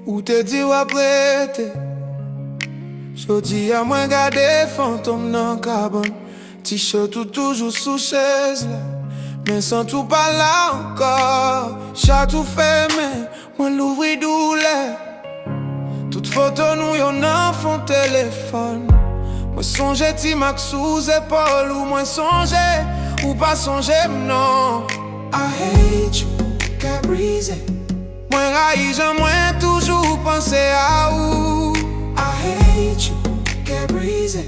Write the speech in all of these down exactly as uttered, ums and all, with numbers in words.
Ou te di w ap rete. Jodi a mwen gade fantom nan kabann. T-shirt ou toujou sou chèz la. Men sant ou pa la ankò. Chat ou fèmen. Mwen louvri doulè. Tout foto nou yo nan fon telefòn. Mwen sonje ti mak sou zepòl ou. Mwen sonje ou pa sonje m non. I hate you, kè brize. Mwen rayi jan mwen toujou panse a ou. I hate you, kè brize.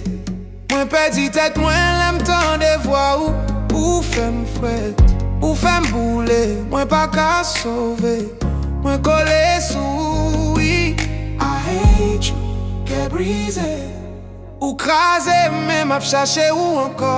Mwen pèdi tèt mwen lè m tande vwa ou. Ou fè m frèt, ou fè m boule. Mwen pa ka sove, mwen kole sou ou, wi. I hate you, kè brize. Ou kraze m, men m ap chache ou ankò.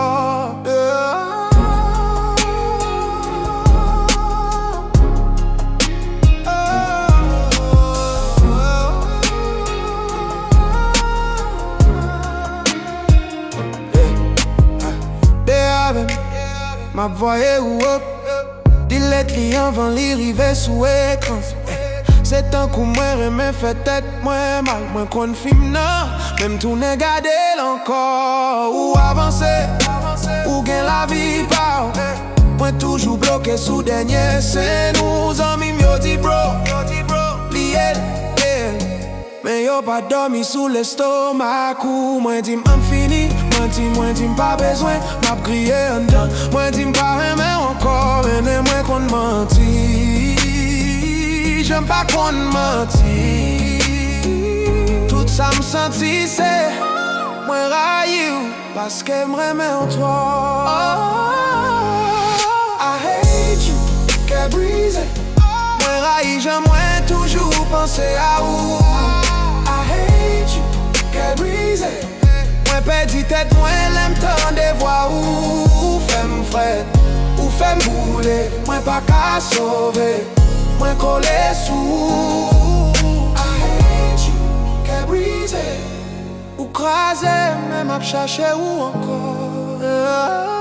De avè m, m ap voye ou up. Delete li anvan li rive sou ekran. Se tankou mwen renmen fè tèt mwen mal. Mwen konn fim nan, men m tounen gade l ankò. Ou avanse, ou gen lavi pa w. Mwen toujou bloke sou dènye sen ou. Zanmi m yo di bro, bliye l. Men yo pa dòmi sou lestomak ou. Mwen di m ann fini, mwen di, mwen di m pa bezwen. M ap kriye anndan. Mwen di m pa renmen w ankò, men mwen konn manti. Jan m pa konn manti. Tout sa m santi se mwen rayi w. Paske m renmen w twòp. I hate you, kè brize. Mwen rayi jan mwen toujou panse a ou. I hate you, kè brize. Mwen pèdi tèt mwen lè m tande vwa ou. Ou fè m frèt, ou fè m boule. Mwen pa ka sove, mwen kole sou ou. I hate you, kè brize. Ou kraze m, men m ap chache ou ankò.